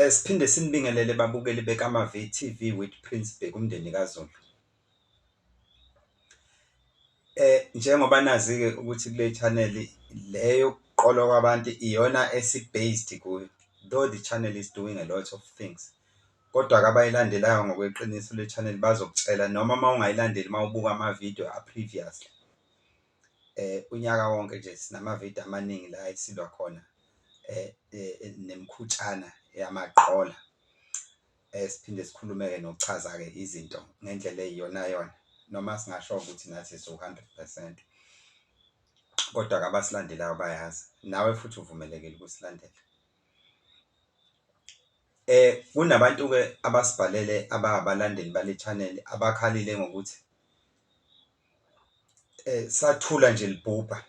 Siphinde sinibingelele babukeli bekaMavi TV with Prince Bheki umndeni kaZulu. Njengoba nazi-ke ukuthi kule channel le yokuqolwa kwabantu iyona esi-based kuyo, though the channel is doing a lot of things, kodwa-ke abayilandelayo ngokweqiniso le channel bazokutshela noma uma ungayilandeli uma ubuka amavidiyo a-previously. Unyaka wonke nje sinamavidiyo amaningi la esilwa khona nemikhutshana yamaqola. Siphinde sikhulume-ke nokuchaza-ke izinto ngendlela eyiyona yona noma singasho ukuthi nathi siwu-100%, kodwa-ke abasilandelayo bayazi, nawe futhi uvumelekile ukusilandela. Kunabantu-ke abasibhalele abalandeli bale channel abakhalile ngokuthi sathula nje libhubha,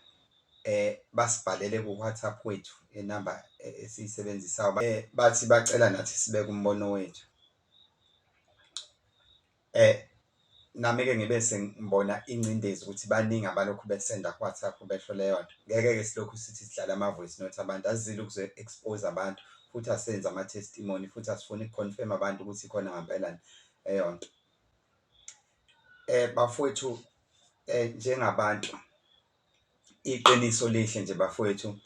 basibhalele ku-WhatsApp wethu inamba esiyisebenzisayo, bathi bacela nathi sibeke umbono wethu. Nami-ke ngibe sengibona ingcindezi ukuthi baningi abalokhu besenda ku-WhatsApp besho leyo nto. Ngeke-ke silokhu sithi sidlala ama-voice note abantu, asizile ukuzo-expose abantu futhi asenze ama-testimony futhi asifuni uku-confirm-a abantu ukuthi ikhona ngampela leyo nto. Bafowethu, njengabantu iqiniso lihle nje bafowethu,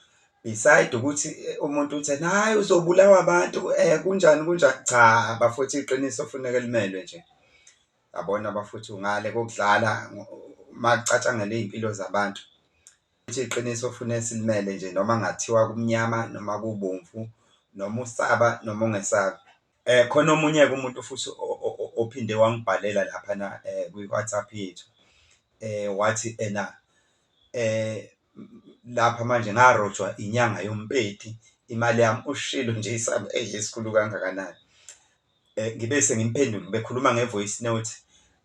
beside ukuthi umuntu uthi ena hhayi uzobulawa abantu kunjani kunjani, cha bafowethu iqiniso kufuneka limelwe nje. Yabona bafowethu ngale kokudlala makucatshangelwa iy'mpilo zabantu, ithi iqiniso kufuneka silimele nje noma kungathiwa kumnyama noma kubomvu noma usaba noma ungesabi. Khona omunye-ke umuntu futhi ophinde wangibhalela laphana kwi-WhatsApp yethu wathi ena lapha manje ngarojwa inyanga yompedi imali yami, ushilo nje isamba eyi esikhulu kangakanani. Ngibe sengimphendula ubekhuluma nge-voice note,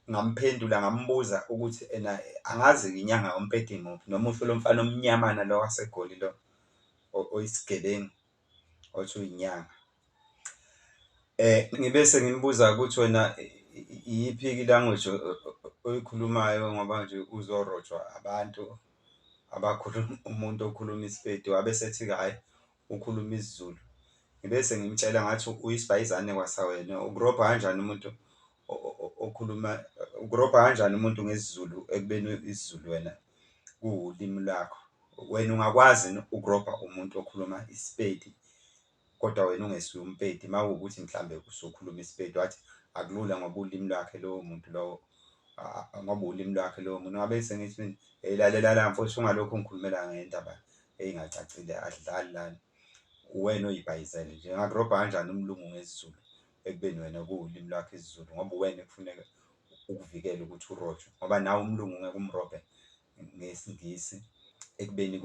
ngamphendula ngambuza ukuthi ena angazi-ke inyanga yompedi imuphi noma usho lo mfana omnyamana lo waseGoli lo oyisigebengu othi uyinyanga. Ngibe sengimbuza ukuthi wena iyiphi-ke i-language oyikhulumayo ngoba nje uzorojwa abantu abakhuluma umuntu okhuluma iSpedi, wabe esethi-ke hhayi ukhuluma isiZulu. Ngibe sengimtshela ngathi uyisibhayizane kwasawena, ukurobha kanjani umuntu okhuluma, ukurobha kanjani umuntu ngesiZulu ekubeni isiZulu wena kuwulimi lwakho? Wena ungakwazi yini ukurobha umuntu okhuluma iSpedi kodwa wena ungesiye uMpedi uma kuwukuthi mhlambe usukhuluma iSpedi? Wathi akulula ngoba ulimi lwakhe lowo muntu lowo, ngoba ulimi lwakhe lowo muntu. Ngabe sengithi mina, hheyi lalela la mfowethu, ungalokhu ungikhulumela ngendaba ey'ngacacile asidlali lana, uwena oyibhayizele nje, engakurobha kanjani umlungu ngesiZulu ekubeni wena kuwulimi lwakho isiZulu ngoba uwena ekufuneka ukuvikele ukuthi urojwe ngoba nawe umlungu ngeke umrobhe ngesiNgisi ekubeni .